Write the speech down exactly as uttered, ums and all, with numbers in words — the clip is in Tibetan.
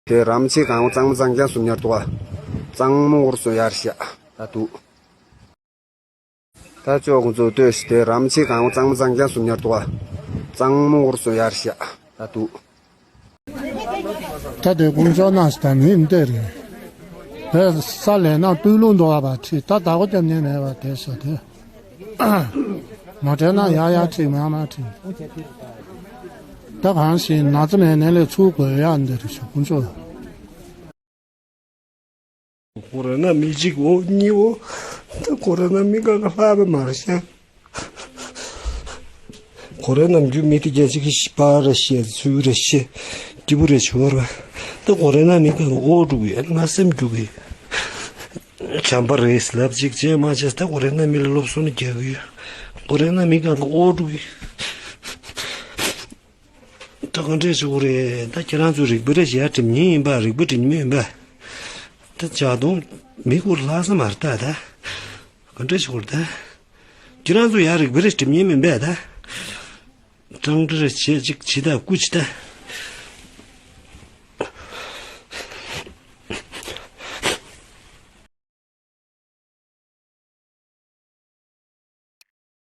དེ་རམ་ཆེ་གང་གཙང་མ་གཙང་རྐྱང་སུ་ཉར་འདུག་ག་གཙང་མ་འུར་སུ་ཡར་ཤ་ད་དུ། ད་ཅོག་ཁོང་ཚོ་ལྟོས་ཤིག་དེ་རམ་ཆེ་གང་གཙང་མ་གཙང་རྐྱང་སུ་ཉར་འདུག་ག་གཙང་མ་འུར་སུ་ཡར་ཤ་ད་དུ། ད་དེ་དཀོན་མཆོག་ན་ཞིག་ད་མིན་འདི་རེད། དེ་ས་ལས་ན་སྟོད་ལུང་འདུག་བ་ཁྲིད་ད་ད་གོ་རྒྱབ་ཉན་ནས་བ་དེ་ཤ་དེ། མ་དྲན་ན་ཡག་ཡག་ཁྲིད་མ་མ་ཁྲིད། ད་གང་ཞིག་ན་ཚ་མེད་ནས་ལས་ཚུར་དགོས་ཡག་འདི་རེད་ཤ་དཀོན་མཆོག་ཁོ་རང་ན་མི་གཅིག་འོ་གཉིས་འོ། ད་ཁོ་རང་ན་མི་གང་ག་ལྷག་པ་མ་རེད་ཤག་ཁོ་རང་ནམ་རྒྱུན་མི་དེ་རྒྱ་ཅིག་གི་ཤི་པ་རེད་ཤག་ཚུལ་རེད་ཤག་སྐྱིད་པོ་རེད་ཤོར་བ། ད་ཁོ་རང་ན་མི་གང་ག་འོ་འགྲོ་གི་ང་སེམས་འགྲོ་གི་བྱམས་པ་རེད་ལབ་ཅིག་བྱས་མ་བྱས་ད་ཁོ་རང་ན་མི་ལ་སློབ་གསོ་ནི་རྒྱག་གི་ཡོད། ཁོ་རང་ན་མི་གང་ག་འོ་འགྲོ་གི་ད་གང་འདྲས་བྱེད་དགོས་རེད། ད་ཁྱེད་རང་ཚོ་རིག་པ་རེ་བྱེད་ཡ་དྲིམ་ཉེ་ཡིན་པ་རིག་པ་དྲིམ་ཉེ་མེད་པ། ད་ཇ་དོང་མི་སྐོར་ལྷག་ས་མ་རེད་ད་ད། གང་འདྲས་བྱེད་དགོས་རེད་ད། ཁྱེད་རང་ཚོ་ཡ་རིག་པ་རེ་དྲིམ་ཉེ་མིན་པས་ད། གང་འདྲས་བྱེད་ཅིག་བྱེད་ད་སྐུ་བྱེད་ད།